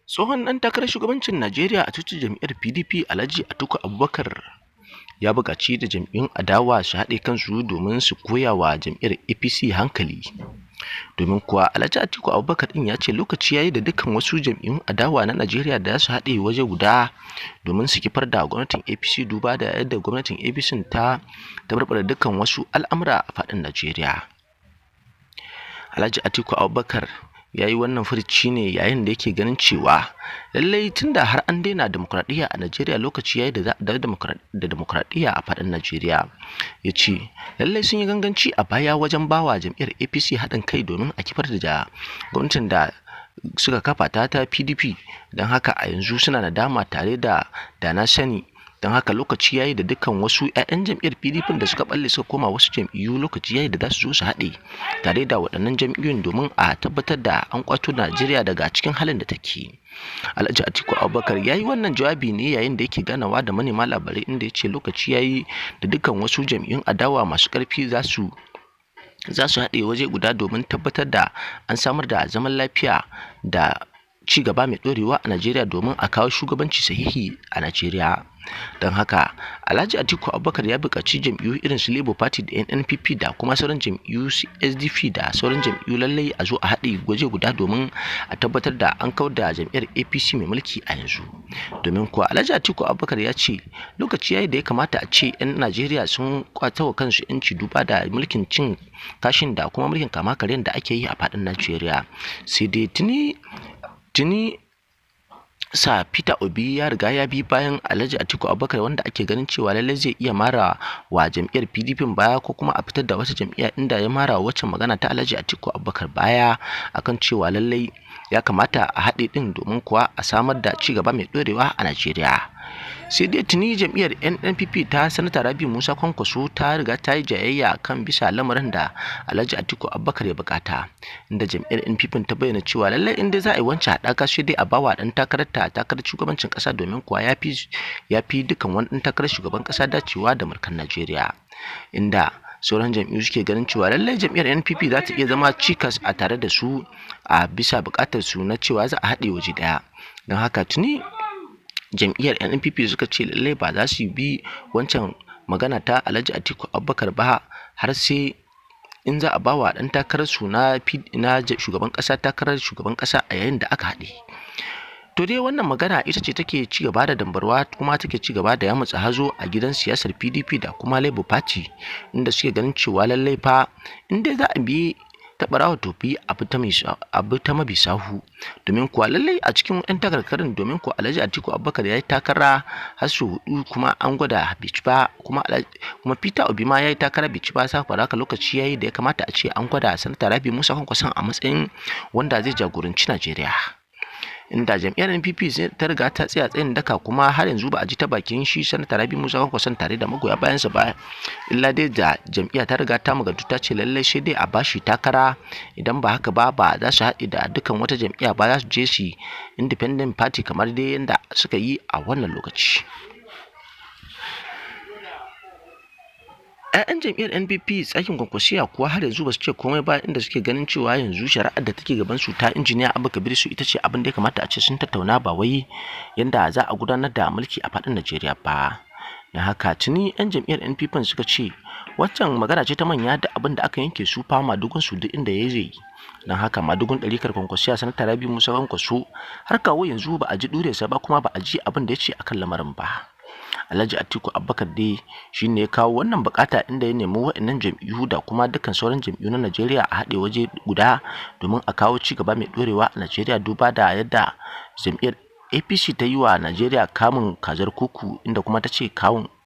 Tsohon ɗan takarar shugabancin Najeriya a tutar jam'iyyar PDP, Alhaji Atiku Abubakar, ya buƙaci da jam'iyyun adawa su haɗe kansu domin su koya wa jam'iyyar APC hankali. Domin kuwa Alhaji Atiku Abubakar ɗin ya ce lokaci ya yi da dukkan wasu jam'iyyun adawa na Najeriya da za su haɗe waje guda domin su kifar da gwamnatin APC, duba da yadda gwamnatin APC ta tabarbara dukkan wasu al'amura a faɗin Najeriya. Alhaji Atiku Abubakar ya yi wannan furuci ne yayin da yake ganin cewa lallai tunda har an daina dimokuraɗiyya a Najeriya, lokaci ya yi da da dimokuraɗiyya a faɗin Najeriya. Ya ce lallai sun yi ganganci a baya wajen bawa jam'iyyar APC haɗin kai domin a kifar da gwamnatin da suka kafa ta PDP, don haka a yanzu suna nadama tare da dana sani. Don haka lokaci ya yi da dukkan wasu 'ya'yan jam'iyyar PDP da suka balle suka koma wasu jam'iyyu, lokaci ya yi da za su zo su haɗe tare da waɗannan jam'iyyun domin a tabbatar da an kwato Najeriya daga cikin halin da take. Alhaji Atiku Abubakar ya yi wannan jawabi ne yayin da yake ganawa da manema labarai, inda ya ce lokaci ya yi da dukkan wasu jam'iyyun adawa masu ƙarfi za su haɗe waje guda domin tabbatar da an samar da zaman lafiya da ci gaba mai ɗorewa a Najeriya, domin a kawo shugabanci sahihi a Najeriya. Don haka Alhaji Atiku Abubakar ya buƙaci jam'iyyu irin su Labour Party da NNPP da kuma sauran jam'iyyu su SDP da sauran jam'iyyu, lallai a zo a haɗe waje guda domin a tabbatar da an kawar da jam'iyyar APC mai mulki a yanzu. Domin kuwa Alhaji Atiku Abubakar ya ce lokaci yayi da ya kamata a ce 'yan Najeriya sun kwata wa kansu 'yanci, duba da mulkin cin kashin da kuma mulkin kama karyan da ake yi a faɗin Najeriya. Sai dai tuni Sir Peter Obi ya riga ya bi bayan Alhaji Atiku Abubakar, wanda ake ganin cewa lallai zai iya mara wa jam'iyyar PDP baya ko kuma a fitar da wata jam'iyya, inda ya mara wacce magana ta Alhaji Atiku Abubakar baya akan cewa lallai ya kamata a haɗe ɗin domin kuwa a samar da ci gaba mai ɗorewa a Najeriya. Sai dai tuni jam'iyyar NNPP ta Sanata Rabiu Musa Kwankwaso ta riga ta yi jayayya kan bisa lamarin da Alhaji Atiku Abubakar ya bukata, inda jam'iyyar NPP ta bayyana cewa lallai in dai za a yi wancan haɗaka, sai dai a bawa ɗan takarar ta takarar shugabancin ƙasa, domin kuwa ya fi dukkan wani ɗan takarar shugaban ƙasa dacewa da mulkan Najeriya, inda sauran jam'iyyu suke ganin cewa lallai jam'iyyar NPP za ta iya zama cikas a tare da su a bisa buƙatar su na cewa za a haɗe waje ɗaya. Don haka tuni jam'iyyar NNPP suka ce lallai ba za su bi wancan magana ta Alhaji Atiku Abubakar ba, har sai in za a ba wa ɗan takarar su na shugaban ƙasa takarar shugaban ƙasa a yayin da aka haɗe. To dai wannan magana ita ce take ci gaba da dambarwa kuma take ci gaba da yamutsa hazo a gidan siyasar PDP da kuma Labour Party, inda suke ganin cewa lallai fa in dai za a bi ta ɓarawo, tofi abu ta mabi sahu. Domin kuwa lallai a cikin 'yan takarkarin, domin kuwa Alhaji Atiku Abubakar ya yi takara har sau hudu kuma an gwada bai ci ba, kuma Peter Obi ma ya yi takara bai ci ba. Saboda haka lokaci ya yi da ya kamata a ce an gwada Sanata Rabiu Musa Kwankwason a matsayin wanda zai jagoranci Najeriya, inda jam'iyyar NPP ta riga ta tsaya tsayin daka, kuma har yanzu ba a ji ta bakin shi Sanata Rabiu Musa Kwankwason tare da magoya bayansa ba, illa dai da jam'iyya ta riga ta magantu ta ce lallai sai dai a bashi takara. Idan ba haka ba, ba za su haɗe da dukkan wata jam'iyya ba, za su je su independent party kamar dai yadda suka yi a wannan lokaci. 'Ya'yan jam'iyyar NPP tsakin Kwankwasiya kuwa har yanzu ba su ce komai ba, inda suke ganin cewa yanzu shari'ar da take gaban su ta Injiniya Abba Kabir su ita ce abin da ya kamata a ce sun tattauna, ba wai yanda za a gudanar da mulki a faɗin Najeriya ba. Don haka tuni 'yan jam'iyyar NPP suka ce waccan magana ce ta manya, da abin da aka yanke su fa madugun su duk inda ya zai yi. Don haka madugun ɗarikar Kwankwasiya, Sanata Rabiu Musa Kwankwaso, har kawo yanzu ba a ji ɗuriyarsa ba, kuma ba a ji abin da ya ce akan lamarin ba. Alhaji Atiku Abubakar dai shi ne ya kawo wannan bukata, inda ya nemi waɗannan jam'iyyu da kuma dukkan sauran jam'iyyu na Najeriya a haɗe waje guda domin a kawo ci gaba mai ɗorewa a Najeriya, duba da yadda jam'iyyar APC ta yi wa Najeriya kamun kazar kuku, inda kuma ta ce kawun